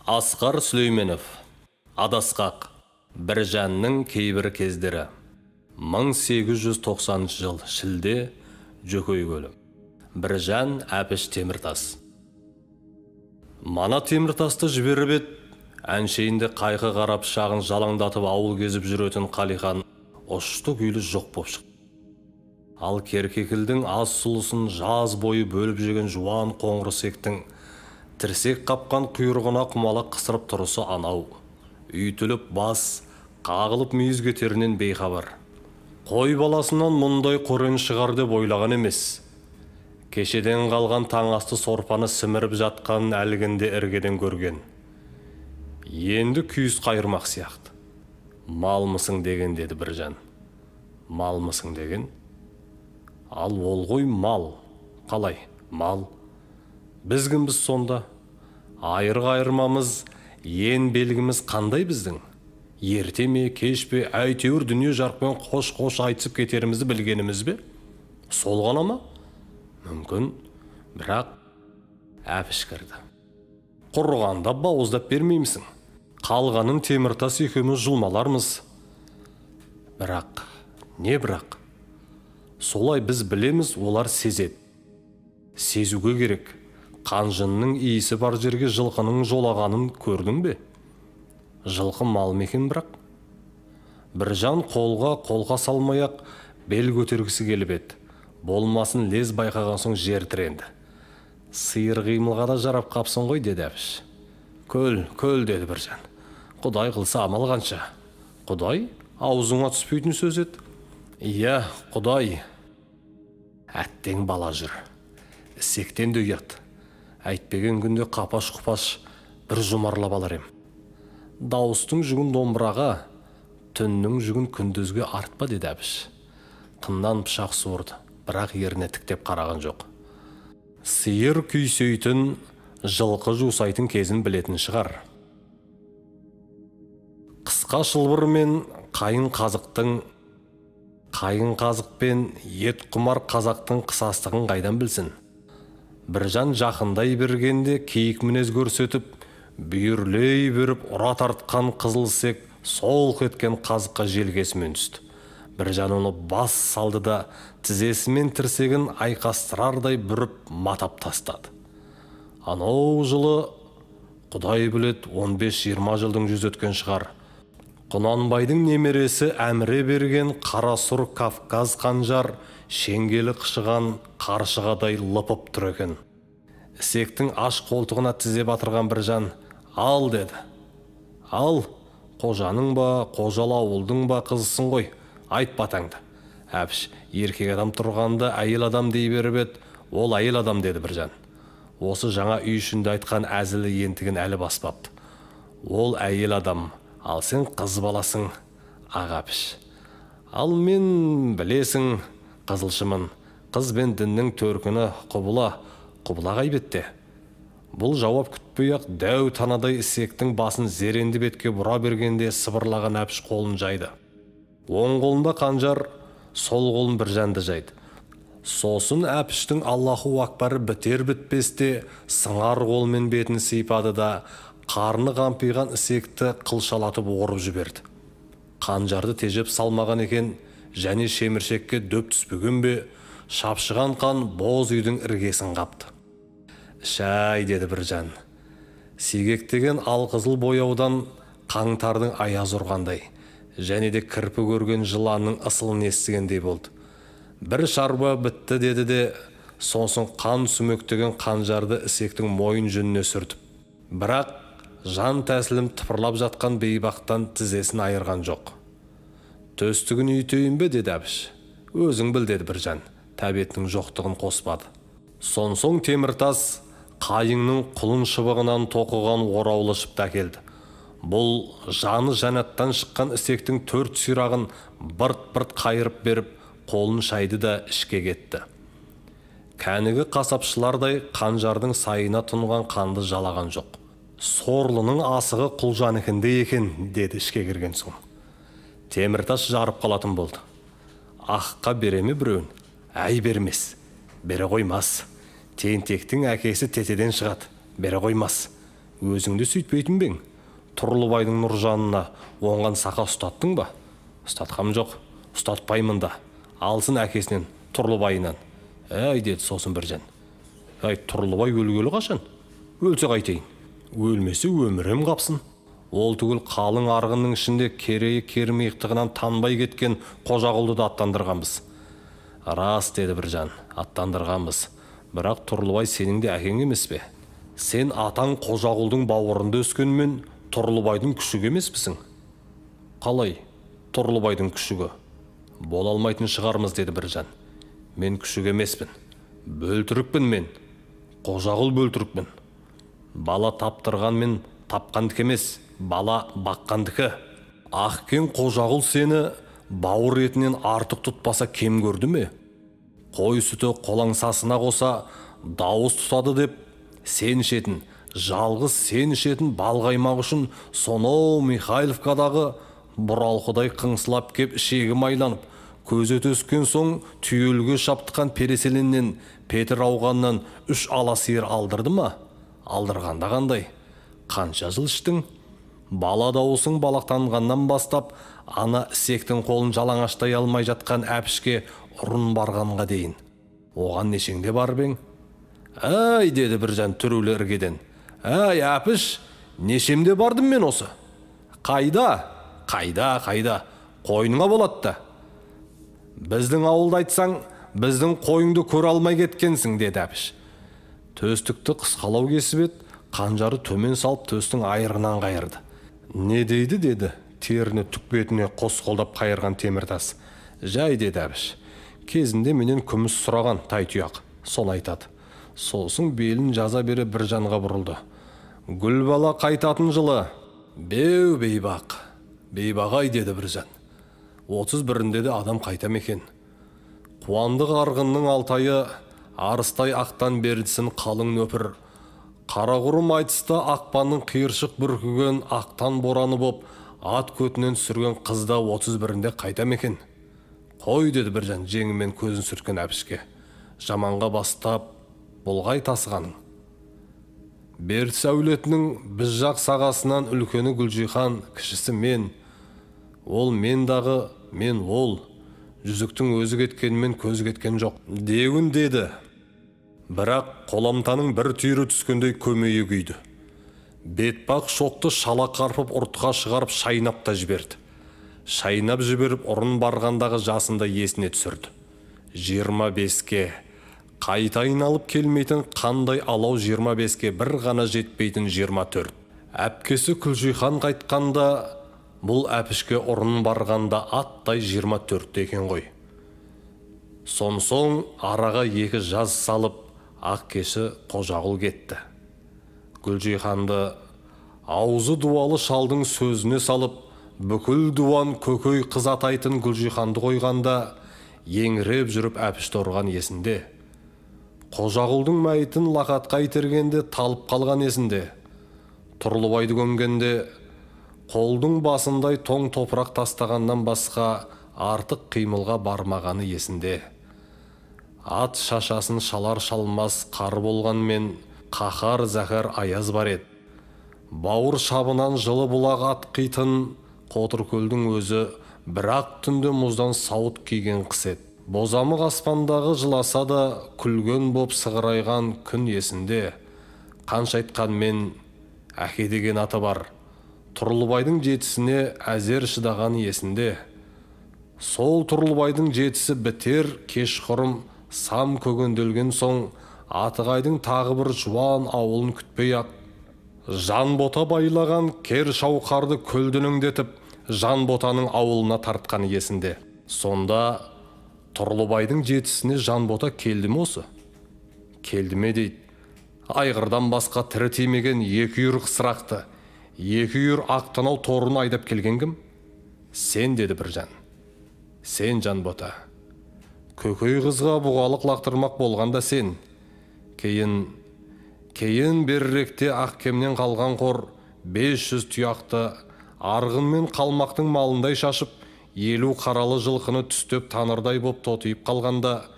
Асқар Сүлейменов, Адасқақ, Біржанның кейбір кездері. 1890 жыл шілде, Жөкей көлі. Біржан Әпіш Теміртас. Мана Теміртасты жіберіп ед, әншейінде қайқы қара пышағын жалаңдатып ауыл кезіп жүретін Қалихан ұшты күйлі жоқ боп шықты. Ал Керкекілдің аз сұлысын жаз бойы бөліп жеген жуан қоңыр сектің тірсек қапқан құйрығына құмалақ қысырып тұрысы анау. Үйтіліп бас, қағылып мүйіз кетерінен бейхабар. Қой баласынан мұндай қорен шығар деп ойлаған емес. Кешеден қалған таң асты сорпаны сіміріп жатқанын әлгінде іргеден көрген. Енді күйіс қайырмақ сияқты. Малмысың деген, деді Біржан. Малмысың деген? Ал ол ғой мал. Қалай? Мал. Біз кімбіз сонда? Айырғы айырмамыз, ен белгіміз қандай біздің? Ерте ме, кеш пе, әйтеуір дүние жарықпен қош-қош айтысып кетерімізді білгеніміз бе? Сол ғана ма? Мүмкін, бірақ Әпіш кірді. Құрығанда бауыздап бермеймісің? Қалғанын Теміртас екеуміз жұлмалармыз. Бірақ, не бірақ? Солай біз білеміз, олар сезеді. Сезуге керек. Қанжынның иісі бар жерге жылқының жолағанын көрдің бе? Жылқы мал мекен бірақ? Біржан қолға қолқа салмай-ақ бел көтергісі келіп еді. Болмасын лез байқаған соң жер тіренді. Сиыр қимылға да жарап қапсың ғой, деді Әпіш. Көл, көл, деді Біржан. Құдай қылса амал қанша. Құдай аузыңа түспейтін сөз еді. Иә, Құдай. Әттең бала жүр. Ісектен де ұят. Әйтпеген күнде қапаш-құпаш бір жұмарлап алар ем. Дауыстың жүгін домбыраға, түннің жүгін күндізге артпа, деді Әбіш. Қыннан пышақ суырды, бірақ еріне тіктеп қараған жоқ. Сиыр күйсейтін, жылқы жусайтын кезін білетін шығар. Қысқа шылбыр мен қайын қазықтың, қайын қазық пен ет құмар қазақтың қысастығын қайдан білсін? Біржан жақындай бергенде кейік мінез көрсетіп, бүйірлей беріп ұра тартқан қызыл сек солқ еткен қазыққа желкесімен түсті. Біржан оны бас салды да тізесімен тірсегін айқастырардай бүріп матап тастады. Анау жылы, Құдай білет, 15-20 жылдың жүз өткен шығар. Құнанбайдың немересі әміре берген қара сұр Кавказ қанжар шеңгелі қышыған қаршығадай лыпып тұр екен. Ісектің аш қолтығына тізе батырған Біржан, ал деді. Ал, қожаның ба, қожалы ауылдың ба қызысың ғой, айт батаңды. Әпіш, еркек адам тұрғанда әйел адам дей беріп еді, ол әйел адам, деді Біржан. Осы жаңа үй ішінде айтқан әзілі ентігін әлі баспапты. Ол әйел адам, ал сен қыз баласың, ақ Әпіш. Ал мен білесің, қызылшымын. Қыз бен діннің төркіні құбыла, құбыла қайбетте. Бұл жауап күтпей-ақ дәу танадай ісектің басын зеренді бетке бұра бергенде сыбырлаған Әпіш қолын жайды. Оң қолында қанжар, сол қолын Біржанды жайды. Сосын Әпіштің Аллаху акбары бітер бітпесте сыңар қолмен бетін сипады да қарны қампиған ісекті қылшалатып орып жіберді. Қанжарды тежеп салмаған екен, және шеміршекке дөп түспеген бе, шапшыған қан боз үйдің іргесін қапты. Шай, деді Біржан. Сигектеген алқызыл бояудан қаңтардың аяз ұрғандай, және де кірпі көрген жыланның ысылын естігендей болды. Бір шарба бітті, деді де, сонсын қан сүмектеген қанжарды ісектің мойын жүніне сүртіп. Бірақ жан тәсілім тыпырлап жатқан бейбақтан тізесін айырған жоқ. Төстігін үйтейін бе, деді Әбіш. Өзің біл, деді Біржан. Тәбетінің жоқтығын қоспады. Сонсоң Теміртас қайыңның құлын шыбығынан тоқыған ораулы шыпты әкелді. Бұл жаны жәнаттан шыққан ісектің төрт сирағын бырт-бырт қайырып беріп, қолын шайды да ішке кетті. Кәнігі қасапшылардай қанжардың сайына тұнған қанды жалаған жоқ. Сорлының асығы Құлжанікінде екен, деді ішке кірген соң. Теміртас жарып қалатын болды. Аққа бере ме біреуін? Әй бермес, бере қоймас. Тентектің әкесі тетеден шығады, бере қоймас. Өзің де сөйтпейтін бең? Тұрлыбайдың Нұржанына оңған сақа ұстаттың ба? Ұстатқам жоқ, ұстатпаймын да. Алсын әкесінен, Тұрлыбайынан. Әй, деді сосын Біржан. Әй, Тұрлыбай өлгелі қашан? Өлсе қайтейін. Өлмесе өмірім қапсын. Ол түгіл қалың арғынның ішінде керейі кермиықтығынан танбай кеткен Қожағұлды да аттандырғанбыз. Рас, деді Біржан, аттандырғанбыз. Бірақ Тұрлыбай сенің де әкең емес пе? Сен атаң Қожағұлдың бауырында өскенмен Тұрлыбайдың күшігі емеспісің? Қалай Тұрлыбайдың күшігі? Бола алмайтын шығармыз, деді Біржан. Мен күшік емеспін. Бөлтірікпін мен. Қожағұл бөлтірікпін. Бала таптырған мен тапқандікі емес, бала баққандікі. Ақкен Қожағұл сені бауыр етінен артық тұтпаса кем көрді ме? Қой сүті қолаңсасына қоса дауыс тұтады деп сен ішетін, жалғыз сен ішетін балқаймақ үшін сонау Михайловкадағы бұралқыдай қыңсылап кеп ішегі майланып, көзі өтескен соң түйелге шаптыққан Переселеннен, Петр ауғаннан 3 ала сиыр алдырды ма? Алдырғанда қандай? Қанша жыл іштің? Бала дауысың балақтанғаннан бастап, ана ісектің қолын жалаңаштай алмай жатқан Әпішке ұрын барғанға дейін. Оған нешеңде барып ең? Әй, деді Біржан түрулі іргеден. Әй, Әпіш, нешемде бардым мен осы? Қайда? Қайда, қайда? Қойныңа болады да. Біздің ауылды айтсаң, біздің қойыңды көре алмай кеткенсің, деді Әпіш. Төстікті қысқалау кесіп еді, қанжары төмен салып төстің айырынан қайырды. Не дейді, деді теріні түк бетіне қос қолдап қайырған Теміртас. Жай, деді Әбіш. Кезінде менен күміс сұраған тайтұяқ, соны айтады. Сосын белін жаза бере Біржанға бұрылды. Гүлбала қайтатын жылы. Беу, бейбақ, бейбақ-ай, деді Біржан. 31-інде де адам қайта ма екен? Қуандық арғынның Алтайы арыстай ақтан бердісін қалың нөпір. Қарақұрым айтыста ақпанның қиыршық бүркіген ақтан бораны боп, ат көтінен түсірген қыз да 31-інде қайта ма екен? Қой, деді Біржан жеңімен көзін сүрткен Әпішке. Жаманға бастап болғай тасығаның. Бертіс әулетінің біз жақ сағасынан үлкені Гүлжихан, кішісі мен. Ол мен дағы, мен ол. Жүзіктің өзі кеткенмен көзі кеткен жоқ. Деуін деді. Бірақ қоламтаның бір түйірі түскендей көмейі күйді. Бетпақ шоқты шала қарпып ұртқа шығарып шайнап та жіберді. Шайнап жіберіп ұрын барғандағы жасында есіне түсірді. 25-ке қайта айналып келмейтін қандай алау 25-ке бір ғана жетпейтін 24. Әпкесі Күлжихан қайтқанда, бұл Әпішке ұрын барғанда аттай 24-те екен ғой. Сонсоң араға 2 жаз салып, ақ кеші Қожағұл кетті. Гүлжиханды аузы дуалы шалдың сөзіне салып, бүкіл дуан көкөй қыз атайтын Гүлжиханды қойғанда, еңіреп жүріп Әпішті ұрған есінде. Қожағұлдың мәйітін лақатқа итергенде талып қалған есінде. Тұрлыбайды көмгенде қолдың басындай тоң топырақ тастағаннан басқа артық қимылға бармағаны есінде. Ат шашасын шалар шалмас қар болғанмен қаһар зәһәр аяз бар еді. Бауыр шабынан жылы бұлақ атқитын Қотыркөлдің өзі бірақ түнде мұздан сауыт киген қыс еді. Бозамық аспандағы жыласа да күлген боп сығырайған күн есінде. Қанша айтқанмен әке деген аты бар. Тұрлыбайдың жетісіне әзер шыдаған есінде. Сол Тұрлыбайдың жетісі бітер кешқұрым сам көгенделген соң Атығайдың тағы бір жуан ауылын күтпей-ақ Жанбота байлаған кер шауқарды көлденеңдетіп Жанботаның ауылына тартқан есінде. Сонда Тұрлыбайдың жетісіне Жанбота келді ме осы? Келді ме дейді. Айғырдан басқа тірі тимеген 2 үйір қысырақты, 2 үйір ақ танау торын айдап келген кім? Сен, деді Біржан. Сен, Жанбота. Көкөй қызға бұғалық лақтырмақ болғанда сен. Кейін беріректе Ақкемнен қалған қор 500 тұяқты арғын мен қалмақтың малындай шашып, 50 қаралы жылқыны түстеп танырдай боп тотиып қалғанда,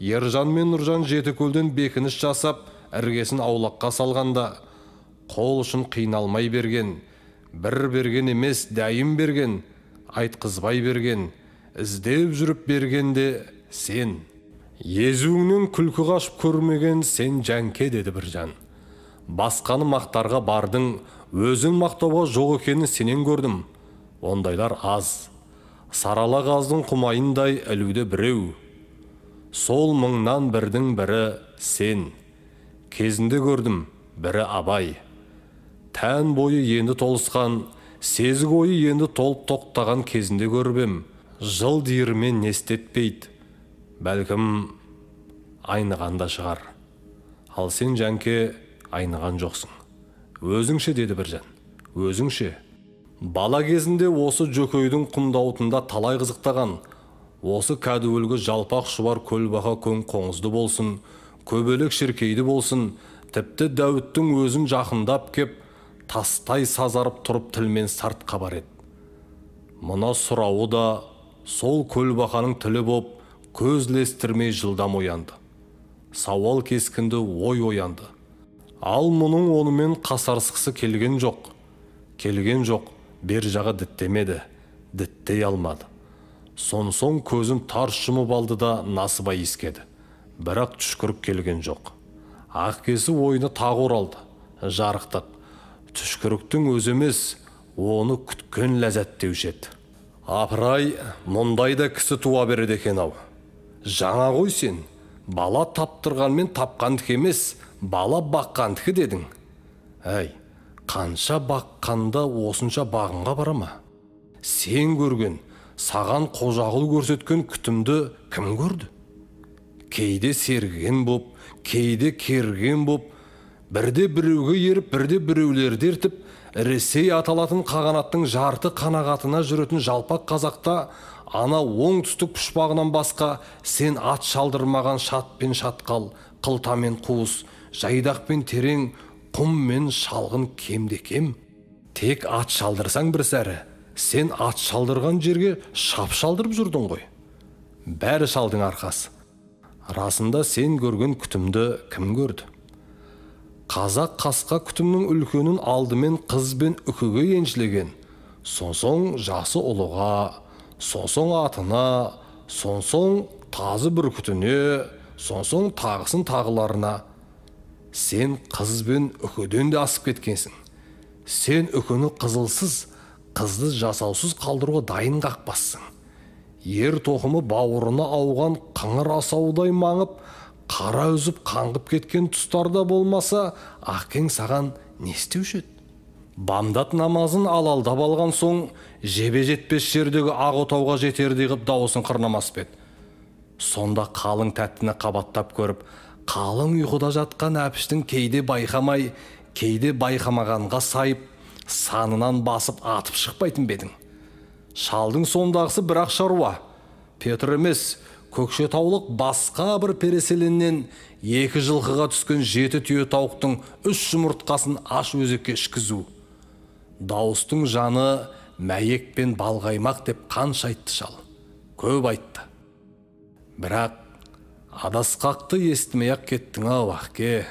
Ержан мен Нұржан Жетікөлден бекініс жасап, іргесін аулаққа салғанда, Қол ұшын қиналмай берген, бір берген емес, дәйім берген, айтқызбай берген, іздеп жүріп берген де сен. Езуіңнен күлкі қашып көрмеген сен Жәңке, деді Біржан. Басқаны мақтарға бардың, өзін мақтауға жоқ екенін сенен көрдім. Ондайлар аз. Сарала қаздың құмайындай ілуде біреу. Сол мыңнан бірдің бірі сен. Кезінде көрдім, бірі Абай. Тән бойы енді толысқан, сезік ойы енді толып тоқтаған кезінде көріп ем. Жыл диірмен не істетпейді, бәлкім айныған да шығар. Ал сен, Жәңке, айныған жоқсың. Өзіңше, деді Біржан, өзіңше. Бала кезінде осы Жөкейдің құмдауытында талай қызықтаған, осы кәдуілгі жалпақ шұбар көлбақа көң қоңызды болсын, көбелек шіркейді болсын, тіпті Дәуіттің өзін жақындап кеп, тастай сазарып тұрып тілмен сарт қабар еді. Мына сұрауы да сол көлбақаның тілі боп, көз ілестірмей жылдам оянды. Сауал кескінді ой оянды. Ал мұның онымен қасарысқысы келген жоқ. Келген жоқ, бер жағы діттемеді, діттей алмады. Сонсоң көзін тарс жұмып алды да насыбай иіскеді. Бірақ түшкірік келген жоқ. Ақкесі ойына тағы оралды. Жарықтық. Түшкіріктің өзі емес, оны күткен ләззат деуші еді. Апырай, мұндай да кісі туа береді екен ау. Жаңа ғой сен, бала таптырғанмен тапқандікі емес, бала баққандікі дедің. Әй, қанша баққанда осынша бағынға бара ма? Сен көрген, саған Қожағұл көрсеткен күтімді кім көрді? Кейде сергіген боп, кейде керген боп, бірде біреуге еріп, бірде біреулерді ертіп, Ресей аталатын қағанаттың жарты қанағатына жүретін жалпақ қазақта ана оңтүстік пұшпағынан басқа сен ат шалдырмаған шат пен шатқал, қылта мен қуыс, жайдақ пен терең, құм мен шалғын кемде кем. Тек ат шалдырсаң бір сәрі, сен ат шалдырған жерге шап шалдырып жүрдің ғой. Бәрі шалдың арқасы. Расында сен көрген күтімді кім көрді? Қазақ қасқа күтімнің үлкенін алдымен қыз бен үкіге еншілеген, сонсоң жасы ұлыға, сонсоң атына, сонсоң тазы бүркітіне, сонсоң тағысын тағыларына. Сен қыз бен үкіден де асып кеткенсің. Сен үкіні қызылсыз, қызды жасаусыз қалдыруға дайын қақпассың. Ер тоқымы бауырына ауған қыңыр асаудай маңып, қара үзіп қаңғып кеткен тұстарда болмаса, Ақкең саған не істеуші еді? Бамдат намазын алалдап алған соң, жебе жетпес жердегі ақ отауға жетердей қып дауысын қырнамас па еді? Сонда қалың тәттіні қабаттап көріп, қалың ұйқыда жатқан Әпіштің кейде байқамай, кейде байқамағанға сайып, санынан басып атып шықпайтын бе едің? Шалдың сондағысы бірақ шаруа. Петр емес, Көкшетаулық басқа бір переселеннен 2 жылқыға түскен 7 түйе тауықтың 3 жұмыртқасын аш өзекке ішкізу. Дауыстың жаны мәйек пен балғаймақ деп қанша айтты шал. Көп айтты. Бірақ адасқақты естімей-ақ кеттің ау, Ақке,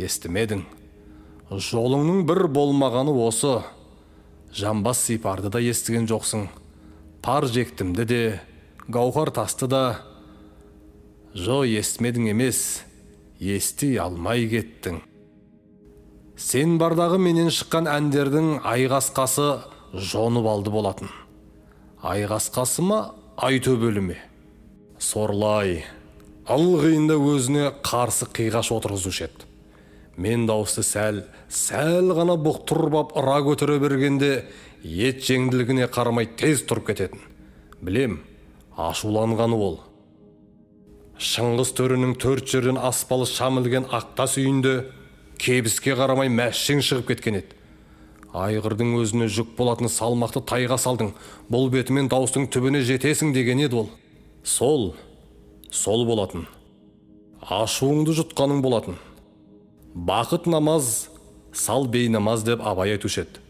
естімедің. Жолыңның бір болмағаны осы. Жамбас сипарды да естіген жоқсың. Пар жектімді де, гауһар тасты да. Жо, естімедің емес, ести алмай кеттің. Сен бардағы менен шыққан әндердің айғасқасы жонып алды болатын. Айғасқасы ма, айтөбелі ме? Сорлай, ылғиында өзіне қарсы қиғаш отырғызушы еді. Мен дауысты сәл, сәл ғана бұқтырып ап ыра көтере бергенде ет жеңділігіне қарамай тез тұрып кететін. Білем, ашуланғаны ол. Шыңғыс төрінің 4 жерден аспалы шам ілген ақтас үйінде кебіске қарамай мәшшең шығып кеткен еді. Айғырдың өзіне жүк болатын салмақты тайға салдың, бұл бетімен дауыстың түбіне жетесің деген еді ол. Сол, сол болатын. Ашуыңды жұтқаның болатын. Бақыт намаз, сал бейнамаз деп Абай айтушы еді.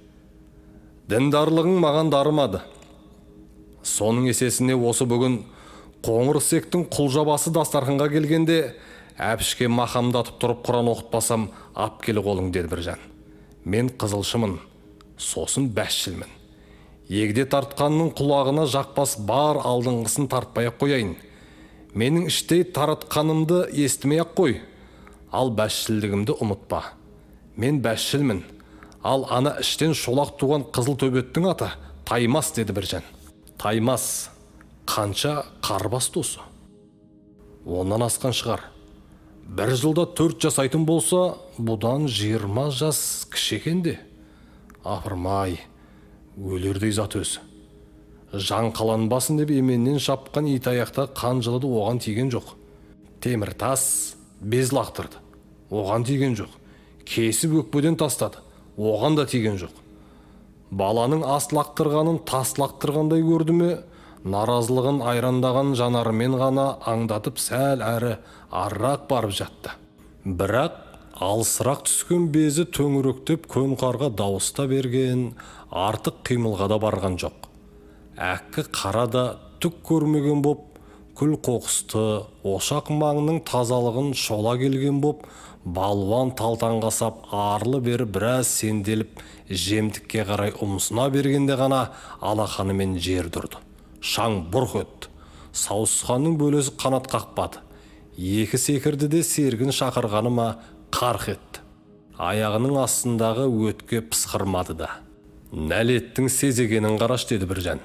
Діндарлығың маған дарымады. Соның есесіне осы бүгін қоңыр сектің құлжабасы дастарханға келгенде Әпішке мақамдатып тұрып Құран оқытпасам, ап кел қолың, деді Біржан. Мен қызылшымын, сосын бәсшілмін. Егде тартқанның құлағына жақпас бар алдыңғысын тартпай-ақ қояйын. Менің іштей таратқанымды естімей-ақ қой. Ал бәсшілдігімді ұмытпа. Мен бәсшілмін. Ал ана іштен шолақ туған қызыл төбеттің аты Таймас, деді Біржан. Таймас қанша қарбас досы? Оннан асқан шығар. Бір жылда 4 жасайтын болса, бұдан 20 жас кіші екен де. Апырмай, өлердей зат өзі. Жан қаланбасын деп еменнен шапқан ит аяқта қан жылыды, оған тиген жоқ. Темір тас без лақтырды, оған тиген жоқ. Кесіп өкпеден тастады, оған да тиген жоқ. Баланың ас лақтырғанын тас лақтырғандай көрді ме, наразылығын айрандаған жанарымен ғана аңдатып сәл әрі арырақ барып жатты. Бірақ алысырақ түскен безі төңіректеп көн қарға дауыста берген, артық қимылға да барған жоқ. Әккі қара да түк көрмеген боп, күл қоқысты, ошақ маңның тазалығын шола келген боп, балуан талтаңға сап арлы бері біраз сенделіп жемтікке қарай ұмсына бергенде ғана алақанымен жер дұрды. Шаң бұрқ өтті. Сауысқанның бөлесі қанат қақпады. Екі секірді де сергін шақырғаны ма қарқ етті. Аяғының астындағы өтке пысқырмады да. Нәлеттің сезегенін қараш, деді Біржан.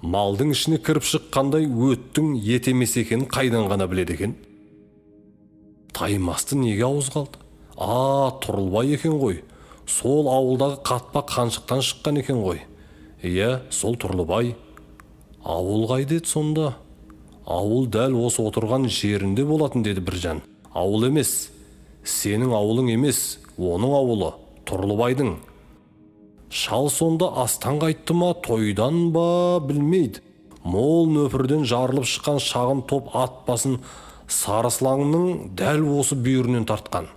Малдың ішіне кіріп шыққандай өттің ет емес екенін қайдан ғана біледі екен? Таймасты неге ауыз қалды? А, Тұрлыбай екен ғой. Сол ауылдағы қатпа қаншықтан шыққан екен ғой. Иә, сол Тұрлыбай. Ауыл қайда еді сонда? Ауыл дәл осы отырған жерінде болатын, деді Біржан. Ауыл емес, сенің ауылың емес, оның ауылы, Тұрлыбайдың. Шал сонда астан қайтты ма, тойдан ба, білмейді. Мол нөпірден жарылып шыққан шағын топ ат басын сарысылаңның дәл осы бүйірінен тартқан.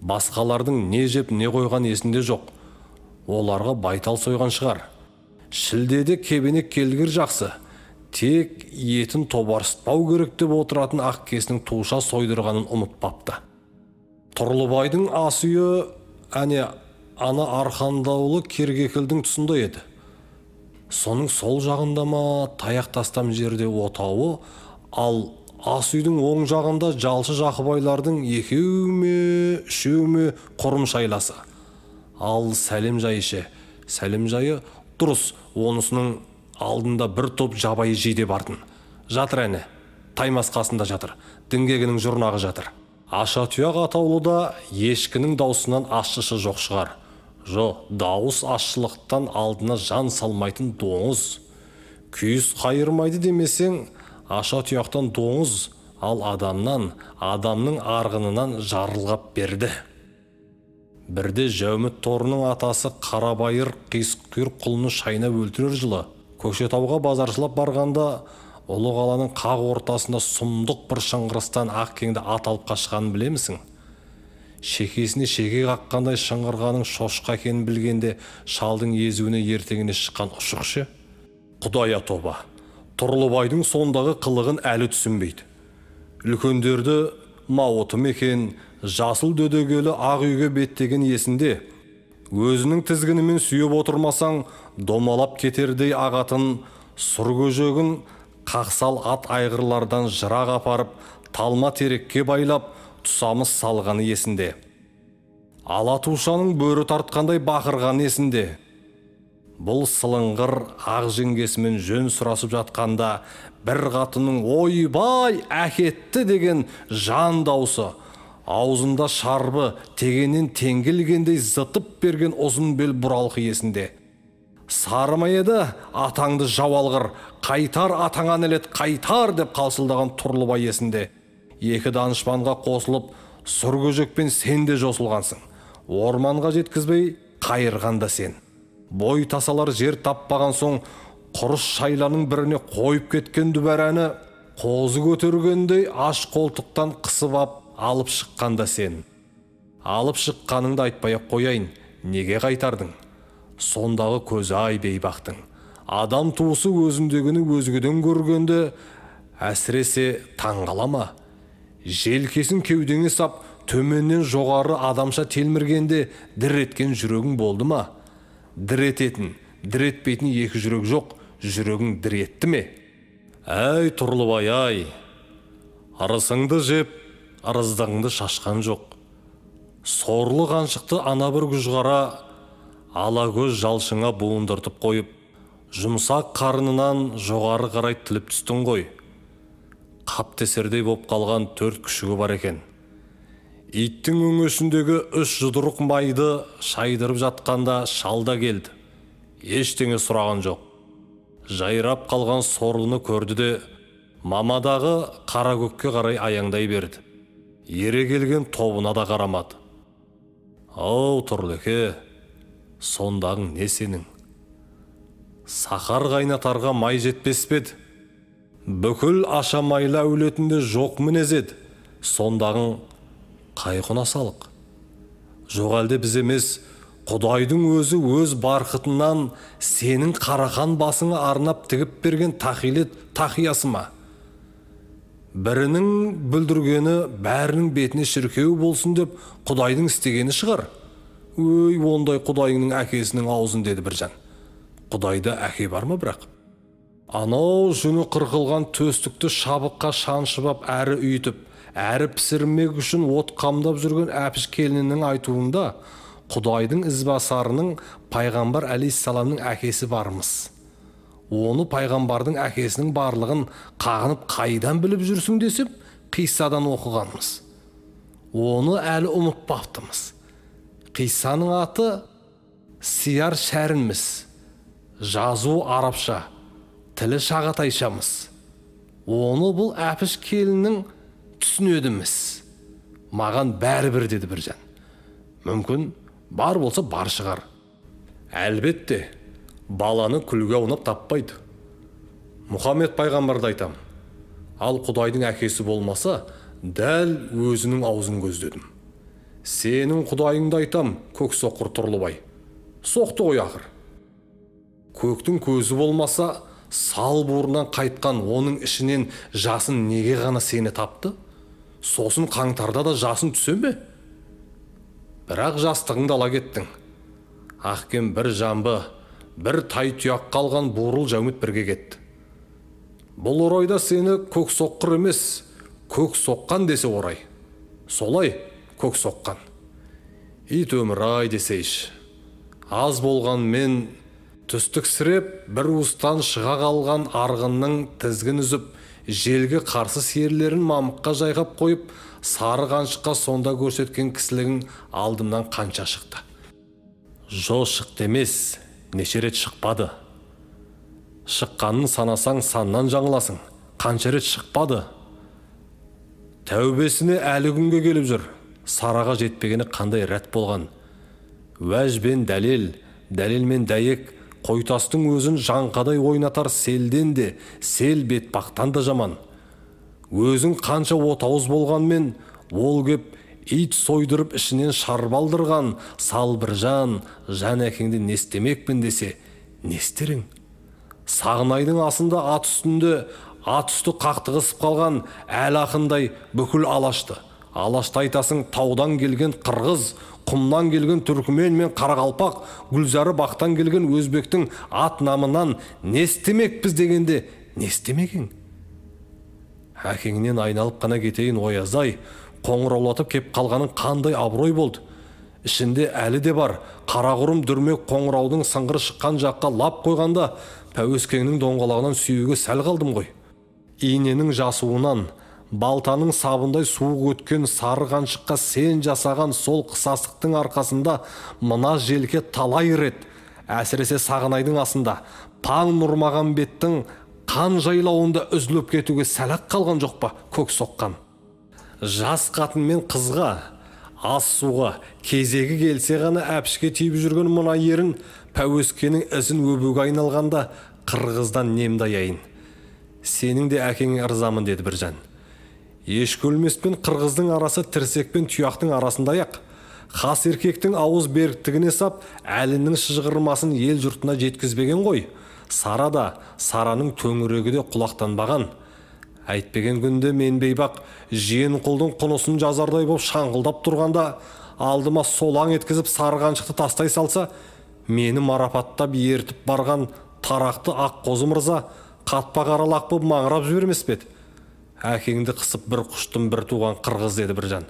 Басқалардың не жеп не қойған есінде жоқ. Оларға байтал сойған шығар. Шілдеде кебенек келгір жақсы. Тек етін тобарсытпау керек деп отыратын ақ кесінің туша сойдырғанын ұмытпапты. Тұрлыбайдың ас үйі әне ана арқандаулы кергекілдің тұсында еді. Соның сол жағында ма таяқ тастам жерде отауы, ал ас үйдің оң жағында жалшы жақыбайлардың екеу ме, үшеу ме құрым шайласы. Ал сәлем жайы ше, сәлем жайы дұрыс, онысының алдында бір топ жабайы жиде бартын. Жатыр әне, Таймас қасында жатыр, діңгегінің жұрнағы жатыр. Аша тұяқ атаулыда ешкінің даусынан ащысы жоқ шығар. Жо, дауыс ащылықтан алдына жан салмайтын доңыз. Күйіс қайырмайды демесең, аша тұяқтан доңыз, ал адамнан, адамның арғынынан жарылғап берді. Бірде Жәуміт торының атасы Қарабайыр қисық құлыны шайнап өлтірер жылы Көкшетауға базаршылап барғанда ұлы қаланың қақ ортасында сұмдық бір шыңғырыстан ақ кеңді ат алып қашқанын білемісің? Шекесіне шеке қаққандай шыңғырғаның шошқа екенін білгенде шалдың езуіне ертеңіне шыққан ұшық ше? Құдая тоба, Тұрлыбайдың сондағы қылығын әлі түсінбейді. Үлкендерді мауытым екен, жасыл дөдегелі ақ үйге беттеген есінде. Өзінің тізгінімен сүйеп отырмасаң, домалап кетердей ағатын сұр көжегін қақсал ат айғырлардан жырақ апарып, талма терекке байлап, тұсамыз салғаны есінде. Ала тушаның бөрі тартқандай бақырғаны есінде. Бұл сылыңғыр ақ жеңгесімен жөн сұрасып жатқанда бір қатынның ойбай әкетті деген жан даусы, аузында шарбы тегеннен теңгелгендей зытып берген ұзын бел бұралқы есінде. Сары ма еді, атаңды жау алғыр, қайтар атаңа нәлет, қайтар деп қалшылдаған Тұрлыбай есінде. Екі данышпанға қосылып, сұр көжекпен сен де жосылғансың. Орманға жеткізбей қайырған да сен. Бой тасалар жер таппаған соң құрыш шайланың біріне қойып кеткен дүбәрәні қозы көтергендей аш қолтықтан қысып ап алып шыққан да сен. Алып шыққаныңды айтпай-ақ қояйын, неге қайтардың? Сондағы көзі ай бейбақтың. Адам туысы өзіндегіні өзгеден көргенде әсіресе таңғала ма? Желкесін кеудеңе сап, төменнен жоғары адамша телміргенде дір еткен жүрегің болды ма? Дір ететін, дір етпейтін екі жүрек жоқ, жүрегің дір етті ме? Әй, Тұрлыбай, ай, ырысыңды жеп, ырыздығыңды шашқан жоқ. Сорлы қаншықты ана бір күжғара ала көз жалшыңа буындыртып қойып, жұмсақ қарнынан жоғары қарай тіліп түстің ғой. Қап тесердей боп қалған 4 күшігі бар екен. Иттің өңешіндегі 3 жұдырық майды шайдырып жатқанда шал да келді. Ештеңе сұраған жоқ. Жайрап қалған сорлыны көрді де, мамадағы қара көкке қарай аяңдай берді. Ере келген тобына да қарамады. Ау, Тұрлыке, сондағың не сенің? Сақар қайнатарға май жетпес пе еді? Бүкіл Ашамайлы әулетінде жоқ мінез еді. Сондағың қай құнасалық? Жоқ әлде біз емес, Құдайдың өзі өз барқытынан сенің қарақан басыңа арнап тігіп берген тақилет тақиясы ма? Бірінің бүлдіргені бәрінің бетіне шіркеу болсын деп Құдайдың істегені шығар. Өй, ондай Құдайыңның әкесінің аузын, деді Біржан. Құдайда әке бар ма бірақ? Анау жүні қырқылған төстікті шабыққа шаншып ап әрі үйтіп, әрі пісірмек үшін от қамдап жүрген Әпіш келінінің айтуында Құдайдың ізбасарының пайғамбар әлейхиссаламның әкесі бармыз. Оны пайғамбардың әкесінің барлығын қағынып қайдан біліп жүрсің десіп, қиссадан оқығанбыз. Оны әлі ұмытпаптымыз. Қиссаның аты Сияр Шәрінміз. Жазу арабша, тілі шағатайшамыз. Оны бұл Әпіш келіннің түсінедіміз. Маған бәрібір, деді Біржан. Мүмкін бар болса бар шығар. Әлбетте, баланы күлге аунап таппайды. Мұхаммед пайғамбарды айтам. Ал Құдайдың әкесі болмаса, дәл өзінің аузын көздедім. Сенің Құдайыңды айтам, көк соқыр Тұрлыбай. Соқты ғой ақыр. Көктің көзі болмаса, сал буырынан қайтқан оның ішінен жасын неге ғана сені тапты? Сосын қаңтарда да жасын түсе ме? Бірақ жастығыңды ала кеттің. Ақкен бір жамбы, бір тай тұяқ қалған бурыл жәуміт бірге кетті. Бұл орайда сені көк соққыр емес, көк соққан десе орай. Солай көк соққан. Ит өмір ай десейші. Аз болған мен түстіксіреп бір уыстан шыға қалған арғынның тізгін үзіп, желге қарсы серілерін мамыққа жайғап қойып, сары қаншыққа сонда көрсеткен кісілігің алдымнан қанша шықты. Жо шықты емес, неше рет шықпады. Шыққанын санасаң саннан жаңыласың. Қанша рет шықпады. Тәубесіне әлі күнге келіп жүр. Сараға жетпегені қандай рәт болған. Уәж бен дәлел, дәлел мен дәйек, қойтастың өзін жаңқадай ойнатар селден де, сел бетпақтан да жаман. Өзің қанша отауыз болғанмен, ол кеп ит сойдырып ішінен шарбалдырған сал Біржан, жан әкеңді не істемекпін десе, не істерің? Сағынайдың асында ат үстінде, ат үсті қақтығысып қалған әл ақындай бүкіл алашты. Алашты айтасың таудан келген қырғыз, құмнан келген түркімен мен қарақалпақ, гүлзары бақтан келген өзбектің ат намынан не істемекпіз дегенде, не істемекең? Әкеңнен айналып қана кетейін оязай, қоңыраулатып кеп қалғаның қандай абырой болды. Ішінде әлі де бар, қарақұрым дүрмек қоңыраудың сыңғыры шыққан жаққа лап қойғанда, пәуескеңнің доңғалағынан сүюге сәл қалдым ғой. Иненің жасуынан, балтаның сабындай суық өткен сары қаншыққа сен жасаған сол қысастықтың арқасында мына желке талай рет, әсіресе Сағынайдың асында, Паң Нұрмағамбеттің қан жайлауында үзіліп кетуге сәл-ақ қалған жоқ па көк соққан. Жас қатын мен қызға, ас суға кезегі келсе ғана әпішке тиіп жүрген мына ерін пәуескенің ізін өбуге айналғанда қырғыздан немді аяйын. Сенің де әкеңе ырзамын, деді Біржан. Ешкі өлмес пен қырғыздың арасы тірсек пен тұяқтың арасында-ақ. Хас еркектің ауыз беріктігіне сап, әлінің шыжғырмасын ел жұртына жеткізбеген ғой. Сара да, Сараның төңірегі де құлақтанбаған. Әйтпеген күнде мен бейбақ жиен құлдың құнысын жазардай боп шаңқылдап тұрғанда алдыма солаң еткізіп сары қаншықты тастай салса, мені марапаттап ертіп барған тарақты Аққозы мырза қатпа қара лақ боп маңырап жібермес пе еді? Әкеңді қысып бір құштым бір туған қырғыз, деді Біржан.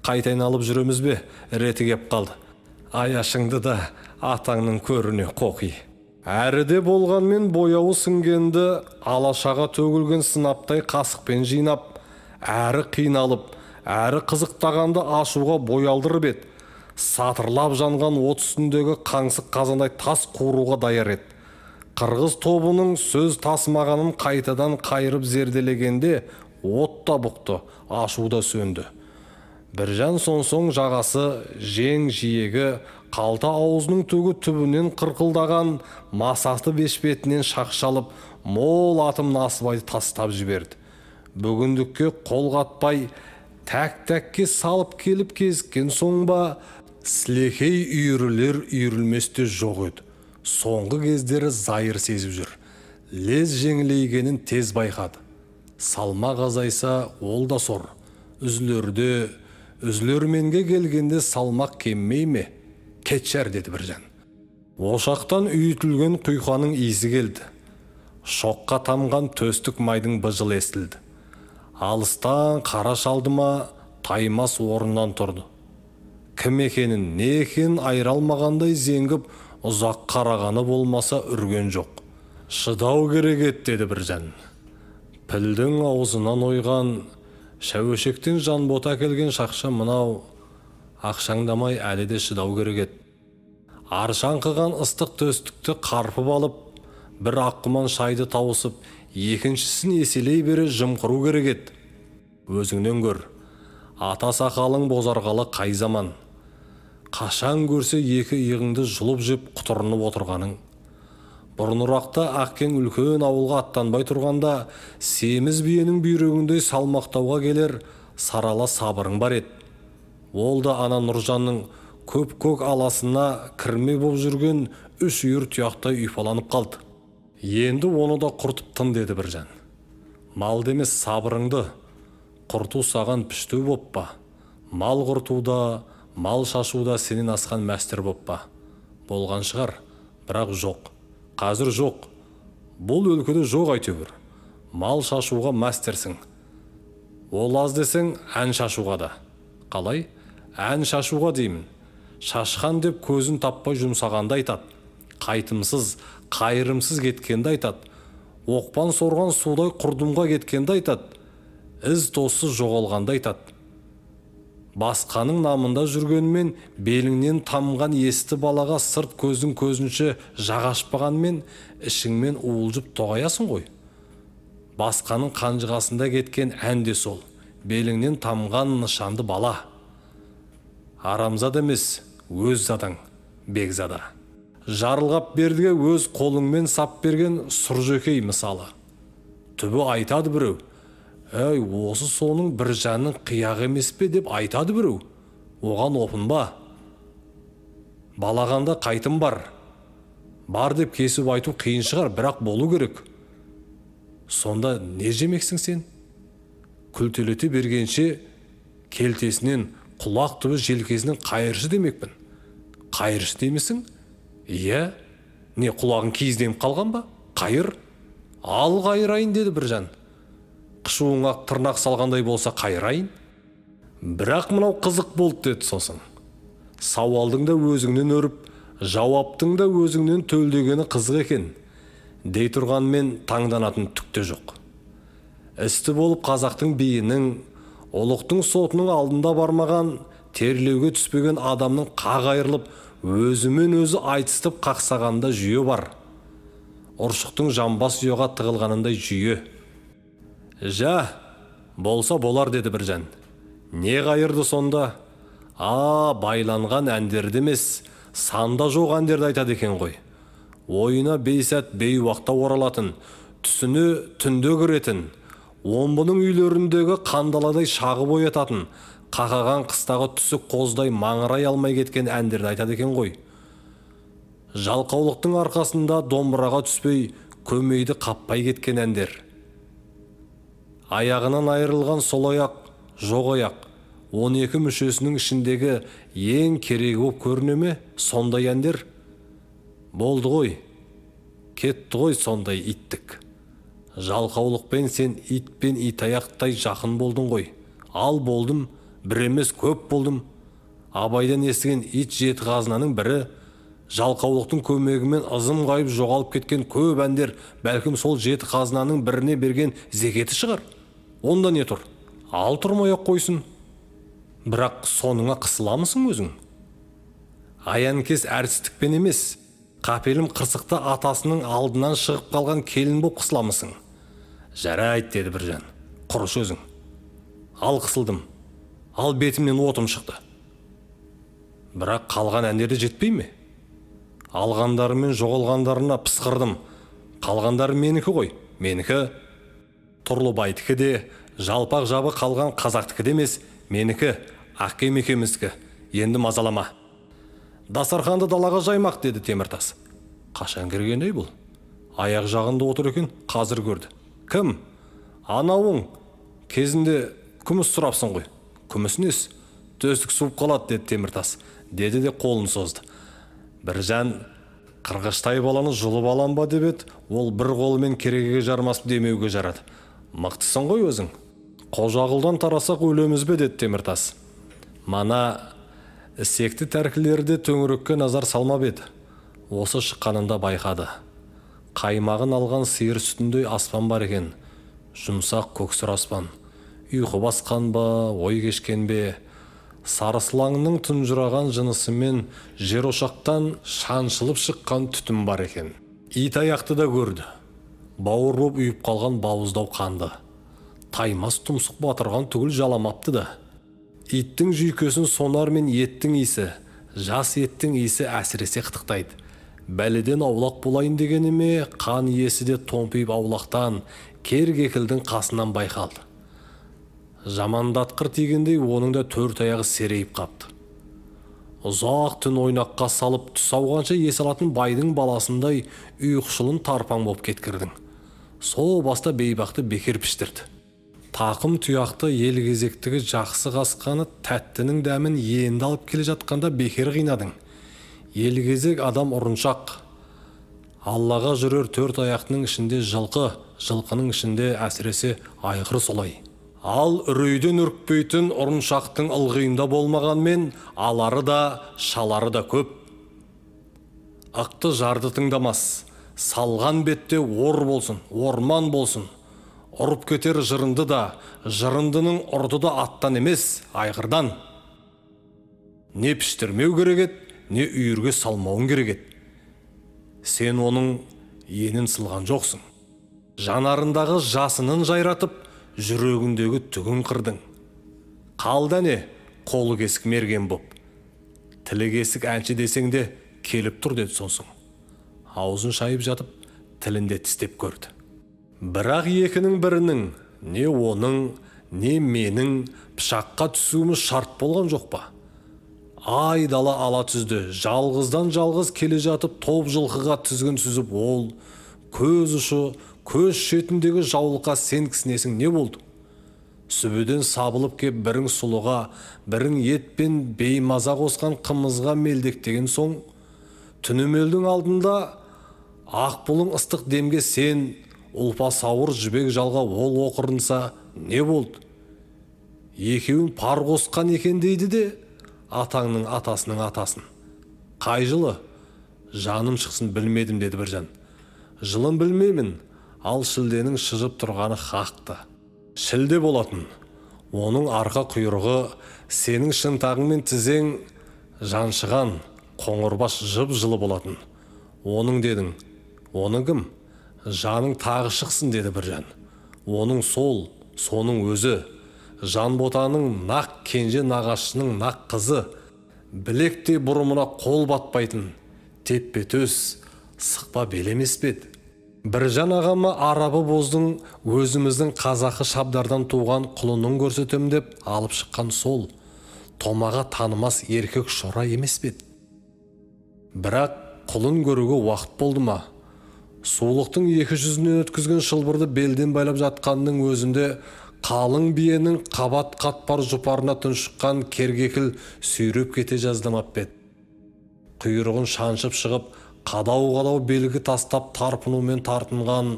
Қайта айналып жүреміз бе? Реті кеп қалды. Аяшыңды да атаңның көріне қоқи. Әріде болғанмен бояуы сіңгенді алашаға төгілген сынаптай қасықпен жинап, әрі қиналып, әрі қызықтағанды ашуға бой алдырып еді. Сатырлап жанған от үстіндегі қаңсық қазандай тас қуыруға даяр еді. Қырғыз тобының сөз тасымағанын қайтадан қайырып зерделегенде от та бұқты, ашу да сөнді. Біржан сонсоң жағасы, жең жиегі, қалта аузының түгі түбінен қырқылдаған масаты бешпетінен шақшалып, мол атым насыбайды тастап жіберді. Бүгіндікке қол қатпай, тәк-тәкке салып келіп кезіккен соң ба, сілекей үйірілер үйірілмес те жоқ еді. Соңғы кездері зайыр сезіп жүр. Лез жеңілейгенін тез байқады. Салмақ азайса, ол да сор. Үзілерде, үзілерменге келгенде салмақ кеммей ме? Кетшер, деді Біржан. Ошақтан үйітілген құйқаның иісі келді. Шоққа тамған төстік майдың быжылы естілді. Алыстан қара шалды ма, таймас орнынан тұрды. Кім екенін, не екенін айыра алмағандай зеңгіп, ұзақ қарағаны болмаса үрген жоқ. Шыдау керек еді, деді Біржан. Пілдің аузынан ойған, шәуешектен жанбота әкелген шақша мынау, ақшаңдамай әлі де шыдау керек еді. Аршаңқыған ыстық төстікті қарпып алып, бір аққұман шайды тауысып, екіншісін еселей бере жымқыру керек еді. Өзіңнен көр, ата сақалың бозарғалы қай заман. Қашан көрсе екі иығыңды жұлып жеп құтырынып отырғаның. Бұрынырақта Ақкең үлкен ауылға аттанбай тұрғанда семіз биенің бүйрегіндей салмақтауға келер сарала сабырың бар еді. Ол да ана Нұржанның көп-көк аласына кірме боп жүрген үш үйір тұяқтай ұйпаланып қалды. Енді оны да құртып тын, деді Біржан. Малды емес сабырыңды құрту саған пішту боп па? Мал құртуда, мал шашуда сенен асқан мәстер боп па? Болған шығар, бірақ жоқ. Қазір жоқ. Бұл өлкеде жоқ әйтеуір. Мал шашуға мәстерсің. Ол аз десең, ән шашуға да. Қалай? Ән шашуға деймін. Шашқан деп көзін таппай жұмсағанды айтады. Қайтымсыз, қайырымсыз кеткенді айтады. Оқпан сорған судай құрдымға кеткенді айтады. Із тоссыз жоғалғанды айтады. Басқаның намында жүргенмен беліңнен тамған есті балаға сырт көздің көзінше жағашпағанмен ішіңмен уылжып тоғаясың ғой. Басқаның қанжығасында кеткен ән де сол, беліңнен тамған нышанды бала. Арамзада емес, өз задаң, бекзада. Жарылғап бердіге өз қолыңмен сап берген Сұржекей мысалы. Түбі айтады біреу. Әй, осы соның Біржанның қияғы емес пе деп айтады біреу. Оған опынба. Балағанда қайтым бар. Бар деп кесіп айту қиын шығар, бірақ болу керек. Сонда не жемексің сен? Күлтелете бергенше келтесінен, құлақ түбі желкесінен қайыршы демекпін. Қайыршы демесің? Иә, не құлағың киізденіп қалған ба? Қайыр. Ал қайырайын, деді Біржан. Қышуыңа тырнақ салғандай болса қайырайын. Бірақ мынау қызық болды, деді сосын. Сауалдың да өзіңнен өріп, жауаптың да өзіңнен төлдегені қызық екен. Дей тұрғанмен таңданатын түк те жоқ. Істі болып қазақтың биінің, ұлықтың сотының алдында бармаған, терлеуге түспеген адамның қақ айырылып, өзімен өзі айтыстып қақсағанда жүйе бар. Ұршықтың жамбас ұяға тығылғанындай жүйе. Жа, болса болар, деді Біржан. Не қайырды сонда? А, байланған әндерді емес, санда жоқ әндерді айтады екен ғой. Ойына бейсәт бейуақта оралатын, түсіне түнде кіретін, Омбының үйлеріндегі қандаладай шағып оятатын, қақаған қыстағы түсік қоздай маңырай алмай кеткен әндерді айтады екен ғой. Жалқаулықтың арқасында домбыраға түспей, көмейді қаппай кеткен әндер. Аяғынан айырылған сол аяқ, жоқ аяқ, 12 мүшесінің ішіндегі ең керегі боп көріне ме сондай әндер? Болды ғой, кетті ғой сондай иттік. Жалқаулықпен сен ит пен итаяқтай жақын болдың ғой. Ал болдым, бір емес көп болдым. Абайдан естіген ит жеті қазынаның бірі, жалқаулықтың көмегімен ызым қайып жоғалып кеткен көп әндер бәлкім сол жеті қазынаның біріне берген зекеті шығар. Онда не тұр? Ал тұрмай-ақ қойсын. Бірақ соныңа қысыламысың өзің? Аянкес әртістікпен емес, қапелім қырсықты атасының алдынан шығып қалған келін боп қысыламысың? Жарайды, деді Біржан, құрыш өзің. Ал қысылдым, ал бетімнен отым шықты. Бірақ қалған әндері жетпей ме? Алғандары мен жоғалғандарына пысқырдым. Қалғандары менікі ғой, менікі. Тұрлыбайдікі де, жалпақ жабы қалған қазақтікі де емес, менікі, әкем екеуміздікі. Енді мазалама. Дастарханды далаға жаймақ, деді Теміртас. Қашан кірген ей бұл? Аяқ жағында отыр екен, қазір көрді. Кім? Анауың. Кезінде күміс сұрапсың ғой. Күміс несі? Төстік суып қалады, деді Теміртас. Деді де қолын созды. Біржан қырғыштай баланы жұлып алам ба деп еді, ол бір қолымен керегеге жармасып демеуге жарады. Мықтысың ғой өзің. Қожағұлдан тарасақ өлеміз бе, деді Теміртас. Мана ісекті тәркілері де төңірекке назар салмап еді. Осы шыққанында байқады. Қаймағын алған сиыр сүтіндей аспан бар екен. Жұмсақ көксұр аспан. Ұйқы басқан ба, ой кешкен бе? Сарысылаңның тұнжыраған жынысымен жер ошақтан шаншылып шыққан түтін бар екен. Ит аяқты да көрді. Бауыр боп үйіп қалған бауыздау қанды. Таймас тұмсық батырған түгіл жаламапты да. Иттің жүйкесін сонар мен еттің иісі, жас еттің иісі әсіресе қытықтайды. Бәледен аулақ болайын дегеніме қан иесі де томпиып аулақтан, кер кекілдің қасынан байқалды. Жамандатқыр тигендей оның да төрт аяғы серейіп қапты. Ұзақ түн ойнаққа салып түс ауғанша ес алатын байдың баласындай ұйқышылын тарпаң боп кеткірдің. Сол баста бейбақты бекер піштірді. Тақым тұяқты ел кезектігі жақсы қасқаны тәттінің дәмін енді алып келе жатқанда бекер қинадың. Ел кезек адам ұрыншақ. Аллаға жүрер төрт аяқтының ішінде жылқы, жылқының ішінде әсіресе айғыр солай. Ал үрейден үрікпейтін ұрыншақтың ылғиында болмағанмен алары да, шалары да көп. Ықты жарды тыңдамас, салған бетте ор болсын, орман болсын. Ұрып кетер жырынды да, жырындының ұрды да аттан емес, айғырдан. Не піштірмеу керек еді, не үйірге салмауың керек еді. Сен оның енін сылған жоқсың. Жанарындағы жасынын жайратып, жүрегіндегі түгін қырдың. Қалды әне, қолы кесік мерген боп. Тілі кесік әнші десең де келіп тұр, деді сонсың. Аузын шайып жатып, тілінде тістеп көрді. Бірақ екінің бірінің, не оның, не менің пышаққа түсуіміз шарт болған жоқ па? Ай дала ала түзді, жалғыздан жалғыз келе жатып топ жылқыға тізгін сүзіп ол, көз ұшы, көз шетіндегі жаулыққа сен кісінесің не болды? Сүбеден сабылып кеп бірің сұлыға, бірің ет пен беймаза қосқан қымызға мелдектеген соң, түнемелдің алдында ақ бұлың ыстық демге сен, ұлпа сауыр жібек жалға ол оқырынса не болды? Екеуін пар қосқан екен дейді де, атаңның атасының атасын. Қай жылы? Жаным шықсын білмедім, деді Біржан. Жылын білмеймін, ал шілденің шыжып тұрғаны хақты. Шілде болатын. Оның арқа құйрығы, сенің шынтағың мен тізең жаншыған, қоңырбас жып-жылы болатын. Оның дедің, оның кім? Жаның тағы шықсын, деді Біржан. Оның сол, соның өзі. Жанботаның нақ кенже нағашысының нақ қызы, білектей бұрымына қол батпайтын, теппе төс, сықпа бел емес пе еді? Біржан ағама арабы боздың өзіміздің қазақы шабдардан туған құлынын көрсетем деп алып шыққан сол, томаға танымас еркек шора емес пе еді? Бірақ құлын көруге уақыт болды ма? Сулықтың екі жүзінен өткізген шылбырды белден байлап жатқанның өзінде Қалың биенің қабат қатпар жұпарына тұншыққан кергекіл сүйреп кете жаздамап бет. Құйрығын шаншып шығып, қадау-қадау белгі тастап тарпынумен тартынған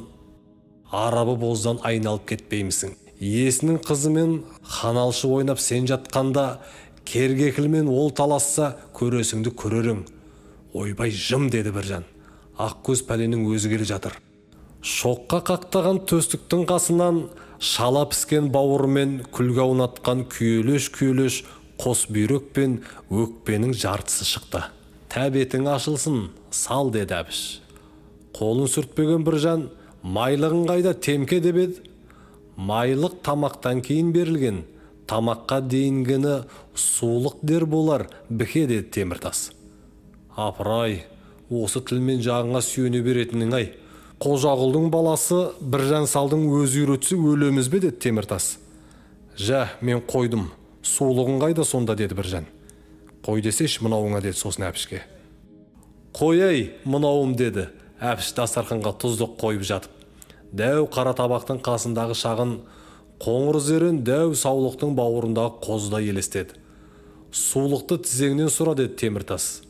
арабы боздан айналып кетпеймісің? Иесінің қызымен ханалшы ойнап сен жатқанда, кергекілмен ол таласса, көресіңді көрерің. Ойбай жым, деді Біржан. Ақкөз пәленің өзі келе жатыр. Шоққа қақтаған төстіктің қасынан шала піскен бауырымен күлге аунатқан күйелеш-күйелеш қос бүйрек пен өкпенің жартысы шықты. Тәбетің ашылсын, сал, деді Әбіш. Қолын сүртпеген Біржан, майлығың қайда, темке деп еді. Майлық тамақтан кейін берілген, тамаққа дейінгіні сулық дер болар, біке, деді Теміртас. Апырай, осы тілмен жағыңа сүйене беретінің ай. Қожағұлдың баласы Біржан салдың өзі үйретсе өлеміз бе, деді Теміртас. Жә, мен қойдым, сулығың қайда сонда, деді Біржан. Қой десеші мынауыңа, деді сосын Әбішке. Қой-ай, мынауым, деді Әбіш дастарханға тұздық қойып жатып. Дәу қара табақтың қасындағы шағын қоңыр зерен дәу саулықтың бауырындағы қозыдай елестеді. Сулықты тізеңнен сұра, деді Теміртас.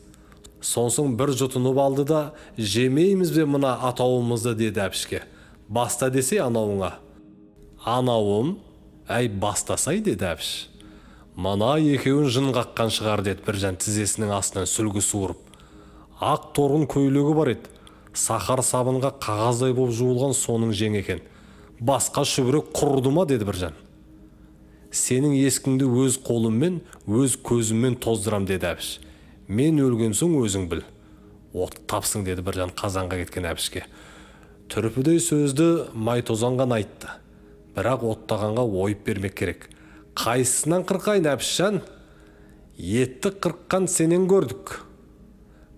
Сонсоң бір жұтынып алды да, жемейміз бе мына атауымызды, деді Әбішке. Баста десе анауыңа. Анауым, әй бастасай, деді Әбіш. Мына екеуін жын қаққан шығар, деді Біржан тізесінің астынан сүлгі суырып. Ақ торғын көйлегі бар еді. Сақар сабынға қағаздай боп жуылған соның жеңі екен. Басқа шүберек құрыды ма, деді Біржан. Сенің ескіңді өз қолыммен, өз көзіммен тоздырам, деді Әбіш. Мен өлген соң өзің біл. От тапсың, деді Біржан қазанға кеткен Әбішке. Түрпідей сөзді майтозанған айтты. Бірақ оттағанға ойып бермек керек. Қайсысынан қырқайын, Әбішжан? Етті қырыққан сенен көрдік.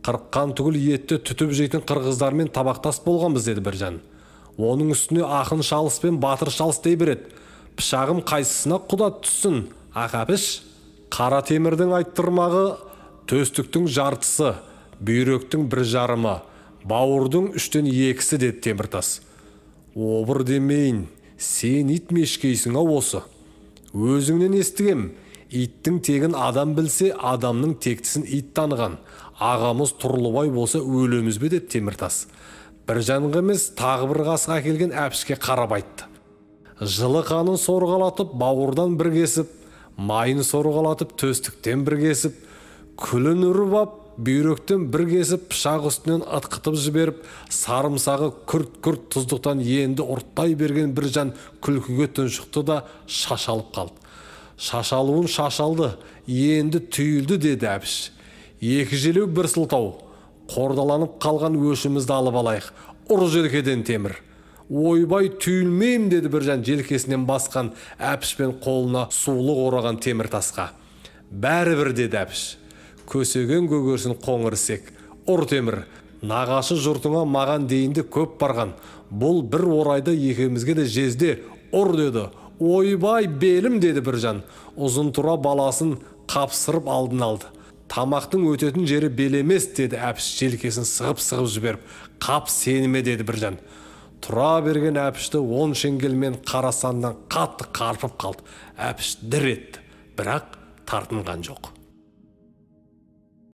Қырыққан түгіл етті түтіп жейтін қырғыздармен табақтас болғанбыз, деді Біржан. Оның үстіне ақын шалыс пен батыр шалыс дей береді. Пышағым қайсысына құда түссін, ақ Әбіш? Қара темірдің айттырмағы төстіктің жартысы, бүйректің бір жарымы, бауырдың 2/3, деді Теміртас. Обыр демейін, сен ит мешкейсің ау осы. Өзіңнен естігем, иттің тегін адам білсе, адамның тектісін ит таныған. Ағамыз Тұрлыбай болса өлеміз бе, деді Теміртас. Біржанға емес, тағы бір қасық әкелген Әбішке қарап айтты. Жылы қанын сорғалатып, бауырдан бір кесіп, майын сорғалатып, төстіктен бір кесіп, күлін үріп ап, бүйректен бір кесіп, пышақ үстінен атқытып жіберіп, сарымсағы күрт-күрт тұздықтан енді ұрттай берген Біржан күлкіге тұншықты да шашалып қалды. Шашалуын шашалды, енді түйілді, деді Әбіш. Екі желеу бір сылтау, қордаланып қалған өшімізді алып алайық. Ұр желкеден, Темір. Ойбай түйілмеймін, деді Біржан желкесінен басқан Әбіш пен қолына сулық ораған Теміртасқа. Бәрібір, деді Әбіш. Көсеген көгерсін қоңыр ісек. Ұр, Темір, нағашы жұртыңа маған дейінді көп барған. Бұл бір орайда екеумізге де жезде. Ұр, деді. Ойбай белім, деді Біржан. Ұзын тұра баласын қапсырып алдын алды. Тамақтың өтетін жері бел емес, деді Әбіш желкесін сығып-сығып жіберіп. Қап сеніме, деді Біржан. Тұра берген Әбішті 10 шеңгелмен қара саннан қатты қарпып қалды. Әбіш дір етті, бірақ тартынған жоқ.